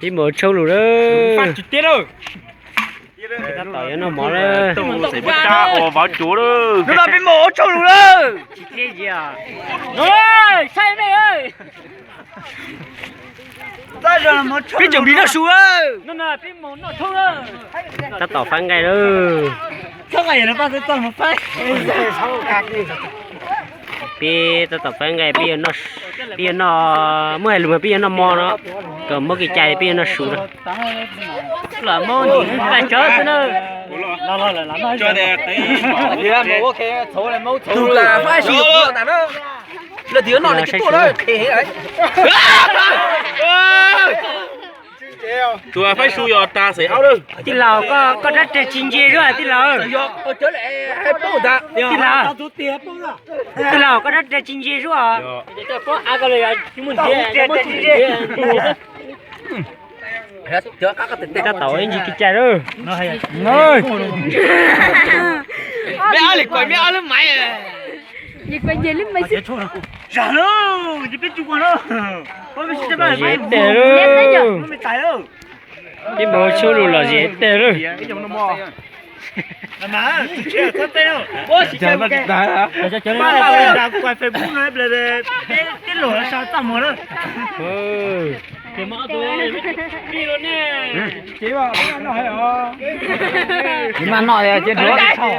Peb mus ua tshauj lus lawm. Tab tom yuav noj mov lawm. Hnub no peb mus ua tshauj lus lawm. Peb tseem pib noj su. Tab tom faib nqaij lawm. Peb tab tom faib nqaij, peb yuav noj, muab hais lus mas peb yuav noj mov no, kom muab kev cai peb yuav noj su no. Tus faib su yog tas xeem aub lawm. Tij laug, koj rab res tsis ntse zuj tij laug. Tij laug, tij laug, koj rab res tsis ntse zuj. Tab tom ib ntsis kev cai lawm. Zam lawm, ces peb tsuj kuag na. Lom zem tag lawm. Peb mus ua tshauj lus lom zem tag lawm. Mas noj ces duav tsis tshau.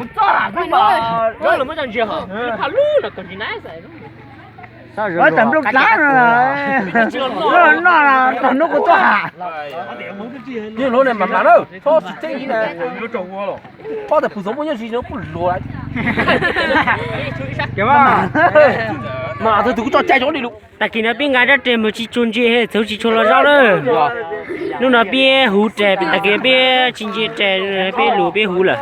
Kuv txob ham xwb mas. Tam nplooj dlav no, noj tog hnub kuv txob ham. Yeej lub ne mas mas na, txhob tsis tseeb ib na. Txhob tas pus txoov muaj nyob tsis no pub luag. Mas tus kuv tso cai cov li lus. Tag kis no peb nqa rab res mus tsis tshua ntse, txhawv tsis tshua los zaub lawm. Hnub no peb huv res, tag kis peb tsis ntse res, peb lus peb huv lawm.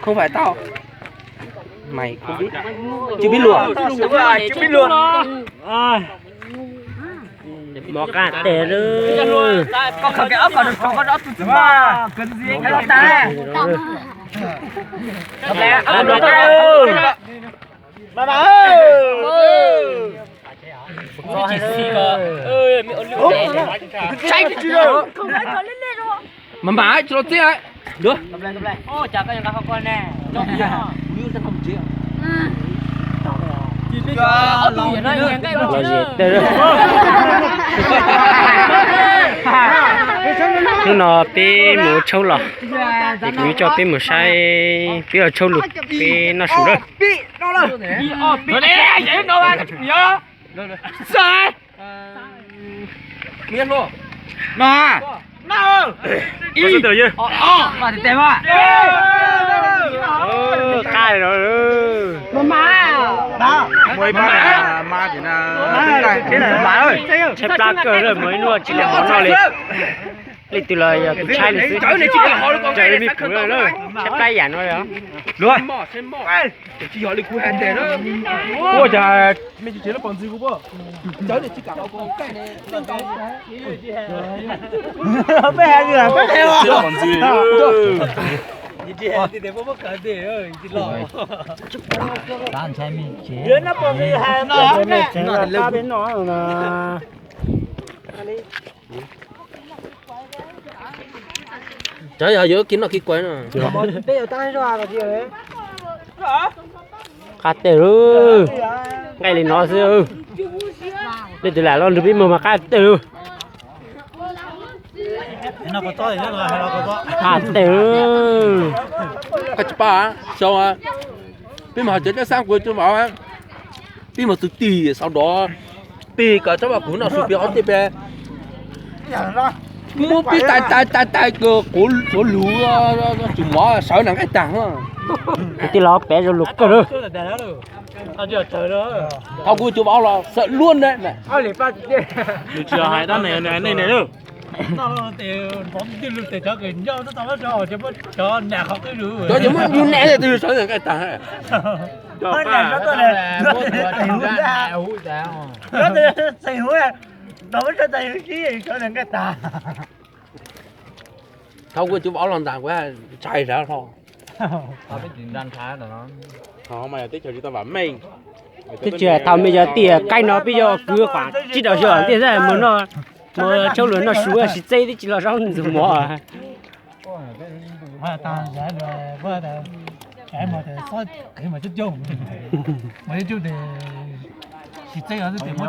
Không phải tao. Mày không biết. Chưa biết luật. Chưa biết luật. Mov qab teg lawm. Mas mas tsis los txiab. Lom zem tag. Hnub no peb mus ua tshauj los, ces kuv yuav coj peb mus saib peb ua tshauj lus, peb noj su lawm. Qab los. Tshaib plab kawg lawm, muaj ib hnub tsis muaj mov noj li. Leej twg los yog tus tshaib li xwb. Raws li me kuv lawm, tshaib plab yam no. Luag. Ua cas me tsis tsev lub pov ntxwg kuv. Peb hais lus peb hais. Cov yog yuav kiv noj kiv kuav no. Qab teg lawm. Nqaij li no xwb. Leej twg lam los nrog peb mus mas qab teg lawm. Qab teg lawm. Koj tsis paub, xyov peb mus hais cov cab xab kuv tsis paub. Peb mus tus tig sau dov, peb kom tsob mas kuv noj su peb ob tej peb. Muab peb tais tais tais tais kawg quav luv tsum mov sawv nram nqaij tag. Kuv tij laug pem zoo lus kawg lawm. Thaum kuv cov vauv los sawv luaj ne. Nws tsis hais tab ne, nws hais nej ne. Cov ces muab yus ne twg sawv ntawm nqaij tag. Thaum kuv cov vauv los ntag kuv ntshai sav hlo. Twb tsis thaum me cov tiam qaib no peb yuav kwv qhov tsib rau xyoo tiag mus noj, mus tshauj lus noj su sib txeb twb tsis los zaub ntxuag mov.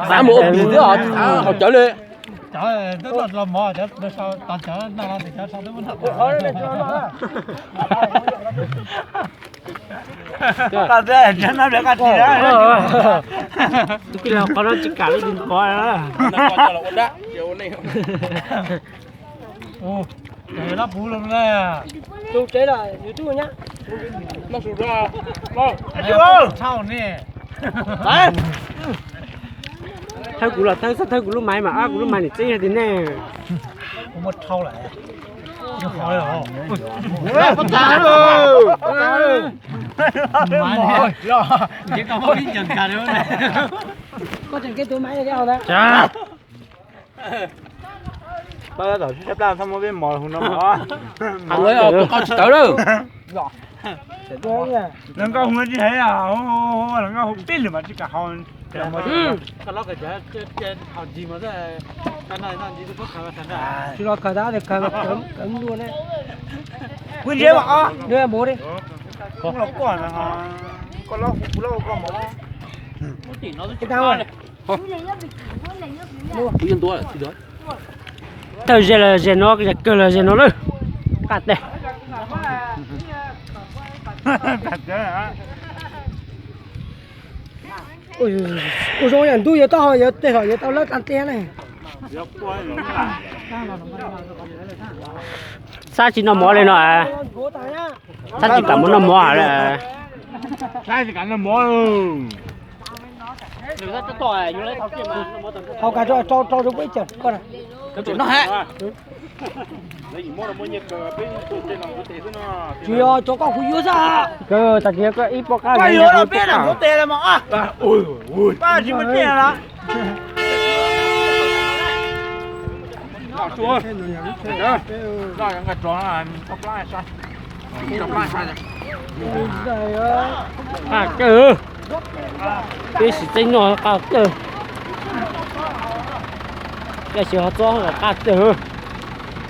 Xav mus ua pim xwb os, tsis xav haus cawv li. Tus tij laug qhov no tsis kam li tus qhov. Thawb kuv los thawb, xab thawb kuv lub maiv mas ob kuv lub maiv niam txeb yog tias nej. Koj tseem kev tus maiv. Tom qab tsis tawv lawm. Hluas nkauj hu tsis heev, hluas nkauj hu peb lwm mas tsis kam haus. Tsis los khaws tab, khaws khaws mus luaj ne. Hu ntsiab mas os. Hu los koj, koj los hu kuv los koj mov. Thawj ze los ze no, ze kawg los ze no lawm. Qaj teg. Ua zoo yam ntuj yuav tau, yuav tej hom yuav tau lawb tag tiag ne. Xab tsis noj mov li no. Xab tsis kam mus noj mov lawm. Haus kas rau rau rau peb cawm koj na. Tsis yog cov koj kuv yuav xwb. Kawg tag kis koj ib pob qab yuav los peb na kuv tes los mas. Pab tsis muaj tiag lawm. Qaj kawg, peb sim txeeb noj qaj kawg. Tab sis ho txob qaj kawg.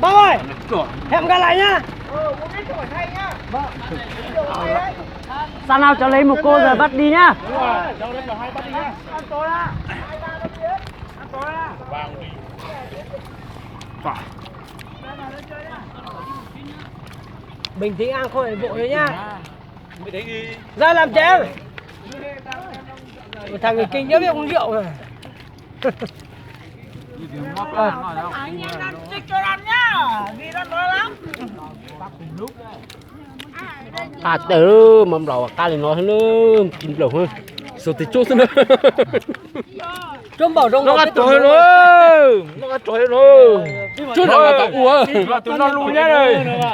Pab ơi, hẹn gặp lại nhá. Xa nau cov li mus cô rồi bắt đi nhá. Bình tĩnh ăn không vội thôi nhá. Ra làm chén. Thằng người Kinh nhất biết uống rượu mà. Qaj tawg, maj nplaum qaj li no xwb, ci nplaum xwb. Xaus tes tsuab xwb na. Noj qaj tawg no, noj qaj tawg no. Tsuab no tau ua. Tus no lus nyab,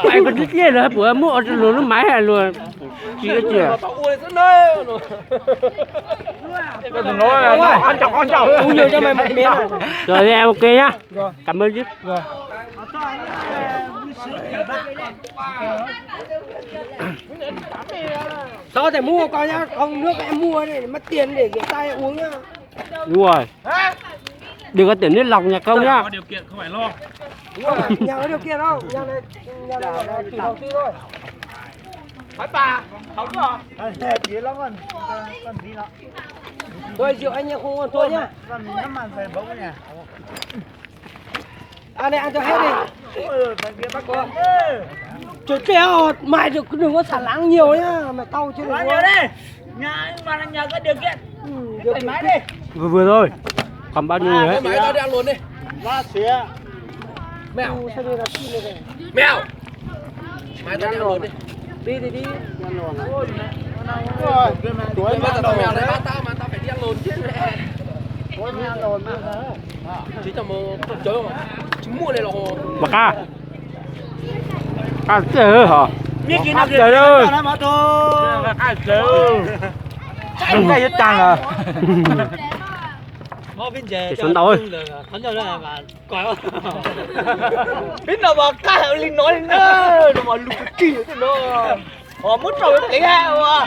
pais koj twb tiag lawm puas muab ua luag lub maiv luag tsis ua cia. Tus no, ua nyuag coj maiv miv na. Rồi thì em ok nhá. Cảm ơn chứ. Tao có thể mua con nhá, con nước em mua để mất tiền để rửa tay uống nhá. Đúng rồi. Đừng có tiểu nước lọc nhà không nhá. Nhà có điều kiện không phải lo. Đúng rồi, nhà có điều kiện không? Nhà này, nhà này là chủ đầu tư thôi. Hỏi bà, không có. Thôi rượu anh em không uống thôi nhá. Ăn đi, ăn cho hết đi. Chuột treo, mày đừng, đừng có xả láng nhiều nhá, mày tao chứ đừng có. Nhà, mà nhà có điều kiện. Ừ, điều kiện. Vừa vừa thôi. Còn bao nhiêu người ấy? Mày tao đi ăn luôn đi. Mèo. Mèo. Mày tao đi ăn luôn đi. Đi đi đi. Mas qab, qab txawj hos, qab txawj, qab txawj, qab yuav tag lawm. Ces suav ntau. Peb no mas qab li no li na, no mas lus kawg kiag no. Muab rau peb ua.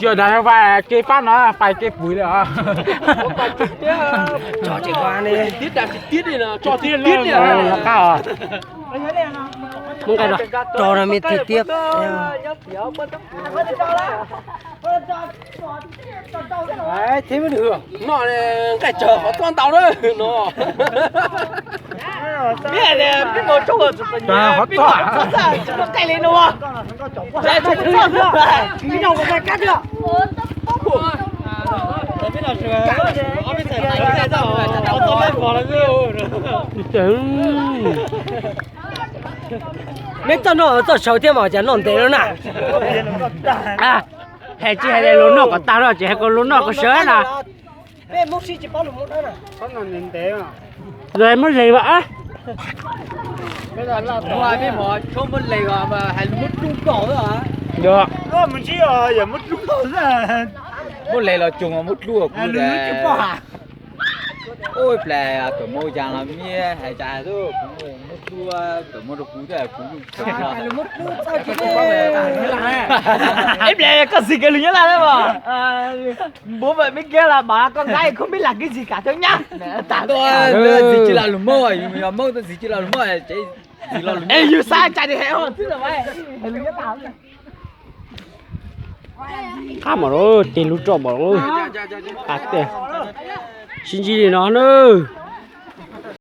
Yog dav fais ke pab no fais ke pum li os. Tso tsis qab li. Tso tsis qab li. Muab nqaij rau. Tso no me tiag tiag. Noj nqaij tsawg qhov txob ntau na no. Qhov txob. Neb txoj noj txoj sawv thiab mas cas noj ntev lawm na. Hais tsis hais tias luag noj kom tag no, tsis hais kom luag noj kom sawv na. Luag hais muab leig vas. Muab leig los cuag muab dlub kuv. Ib pliag tuam muab cas los me hais cas, muab dlub, tuam muab rau kuv, kuv ib pliag koj xis kiag lus Nyab Laj mas. Bố vậy mới kêu là bảo con gái không biết làm cái gì cả, thơm nhá. Txiv tsis lam lus Hmoob, yog Hmoob txiv tsis lam lus Hmoob, txiv lam lus Hmoob. Ê, yus xav tsa di hais xwb los. Qab mas, tej lub roj mas. Sib ntsib li no nawb.